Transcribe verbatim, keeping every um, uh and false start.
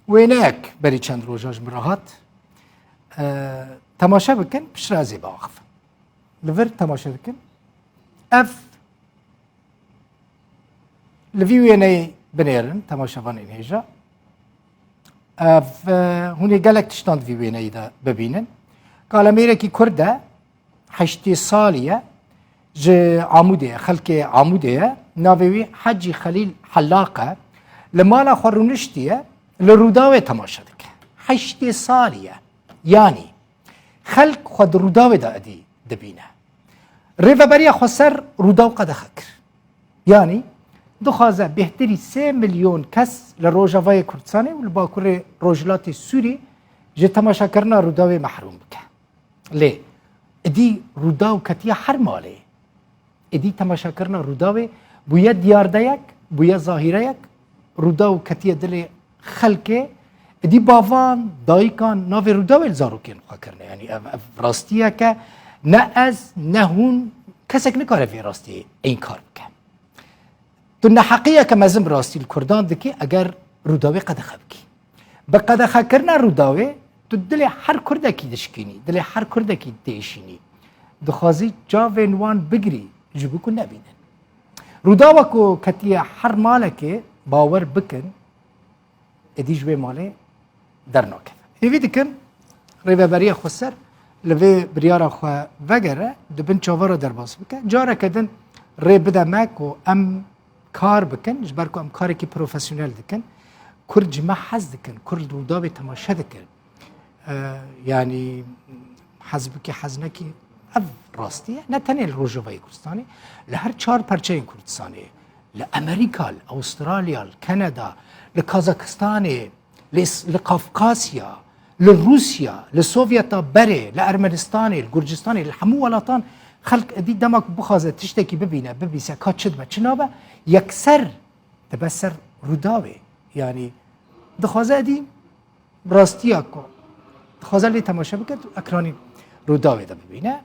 Wêneyek berî çend roja ji min re hat. E, temaşe bikin, piştre ez ê biaxivim. Li vir temaşe dikin. Ev, li vî wêneyê binêrin, temaşevanên hêja. Ev, e, hûn ê gelek tiştan di vî wêneyî de bibînin. Kalemêrekî Kurd e, heştê salî ye, ji Amûdê ye, xelkê Amûdê ye. Navê wî Hecî Xelîl Helaq e. Li mala xwe rûniştiye, li Rûdawê temaşe dike. Heştê salî ye. Yanî, xelk xwe di Rûdawê de êdî dibîne. Rêveberiya Xweser Rûdaw qedexe kir. Yanî, dixwaze bêhtirî sê milyon kes li Rojavayê Kurdistanê û li Bakurê Rojhilatê Sûrî ji temaşekirina Rûdawê mehrûm bike. Lê, êdî Rûdaw ketiye her malê. Êdî temaşekirina Rûdawê bûye diyardeyek, bûye zahîreyek, Rûdaw ketiye dilê xelkê, êdî bavan, dayikan navê Rûdawê li zarokên xwe kirine. Yanî ev, ev rastiyeke, ne ez, ne hûn, kesek nikare vê rastiyê înkar bike. Tu neheqiyeke mezin bi rastî li Kurdan dikî, eger Rûdawê qedexe bikî. Bi qedexekirina Rûdawê, tu dilê her Kurdekî dişkînî, dilê her Kurdekî têşînî. Dixwazî çavên wan bigirî, ji bo ku nebînin. Rûdawa ku ketiye her malekê, bawer bikin, êdî ji wê malê dernakeve. Hêvî dikim Rêveberiya Xweser li vê biryara xwe vegere, di bin çava re derbas bike. Careke din rê bide me ku em kar bikin, ji ber ku em karekî profesyonel dikin. Kurd ji me hez dikin, Kurd Rûdawê temaşe dikin. E, yanî hez bikî, hez nekî, ev rastî ye. Ne tenê li Rojavayê Kurdistanê, li her çar perçeyên Kurdistanê, li Amerîka, li Awistralya, li Kanada, li Kazakistanê, li, li Kafkasya, li Rûsya, li Sovyeta berê, li Ermenistanê, li Gurcistanê, li hemû welatan xelk êdî dema ku bixwaze tiştekî bibîne, bibîse, ka çi dibe, çi nabe, yekser dibe ser Rûdawê. Yanî dixwaze êdî rastiya ku dixwaze lê temaşe bike, tu ekranî Rûdawê de bibîne.